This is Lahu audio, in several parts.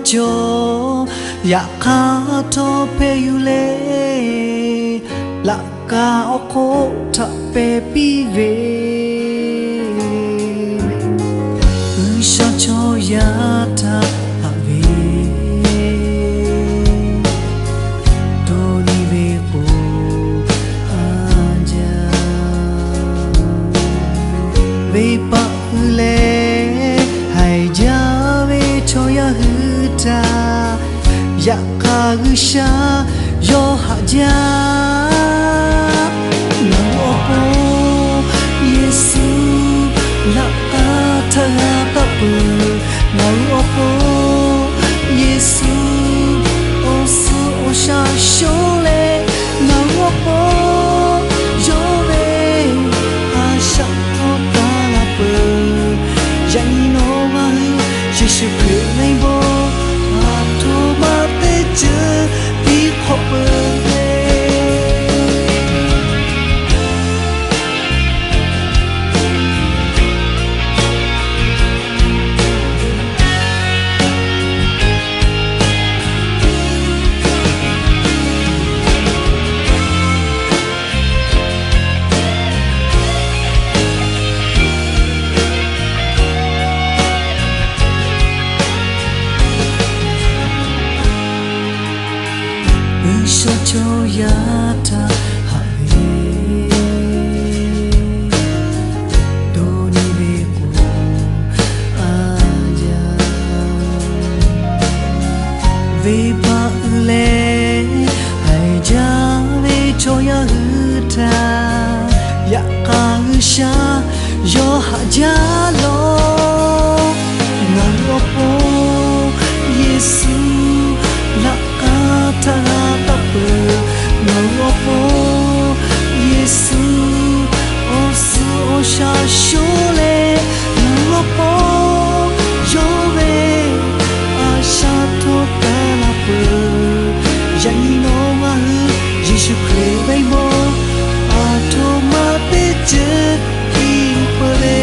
cawˬ, yaꞈ hk'aˇ htawˇ hpehꞈ yuˬ leh, laꞈ ka awˬ hk'oˆ htaꞈ pehˬ piˇ ve, G'uiˬsha chaw yaˇ htaꞈ haꞈ ve, dawˇ nyi ve k'o, a jaˇ. Venˇbaˆ uiˍ leh haiˬ jaˇ ve chaw yaˇ hui htaꞈ yaꞈ k'aˇ G'uiˬsha yawˇ haꞈ jaˇ. Ngaˬ hui awˬ pon Yeˍsuˆ laꞈ ka htaˇ g'a taˆ peuˬ. Ngaˬ hui awˬ pon Yeˍsuˆ awˬ suhˍ awˬ shaˍ shonˉ leh, ngaˬ hui awˬ pon yawˇ ve a shaꞈ htaw taˍ la peuˬ. Yaꞈ nyi nawˬ ngaˬ hui Yeˍsuˆ Hkriꞈ ve bon aˬ htoꞈ ma teˇ ceuˬ tiˉ hk'awꞈ peuˬ le. G'uiˬsha chaw yaˇ htaꞈ haꞈ ve, dawˇ nyi ve k'o, a jaˇ. Venˇbaˆ uiˍ leh haiˬ jaˇ ve chaw yaˇ hui htaꞈ yaꞈ k'aˇ G'uiˬsha yawˇ haꞈ jaˇ lawˬ. Ngaˬ hui awˬ pon Yeˍsuˆ laꞈ ka htaˇ g'a taˆ peuˬ. Ngaˬ hui awˬ pon Yeˍsuˆ awˬ suhˍ awˬ shaˍ shonˉ leh, ngaˬ hui awˬ pon yawˇ ve a shaꞈ htaw taˍ la peuˬ. Yaꞈ nyi nawˬ ngaˬ hui Yeˍsuˆ Hkriꞈ ve bon aˬ htoꞈ ma teˇ ceuˬ tiˉ peuˬ le.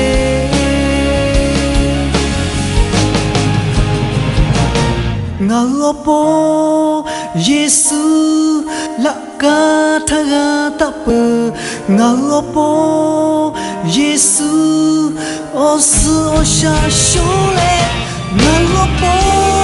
Ngaˬ hui awˬ pon Yeˍsuˆ laꞈ ka htaˇ g'a taˆ peuˬ. Ngaˬ hui awˬ pon Yeˍsuˆ awˬ suhˍ awˬ shaˍ shonˉ leh, ngaˬ hui awˬ pon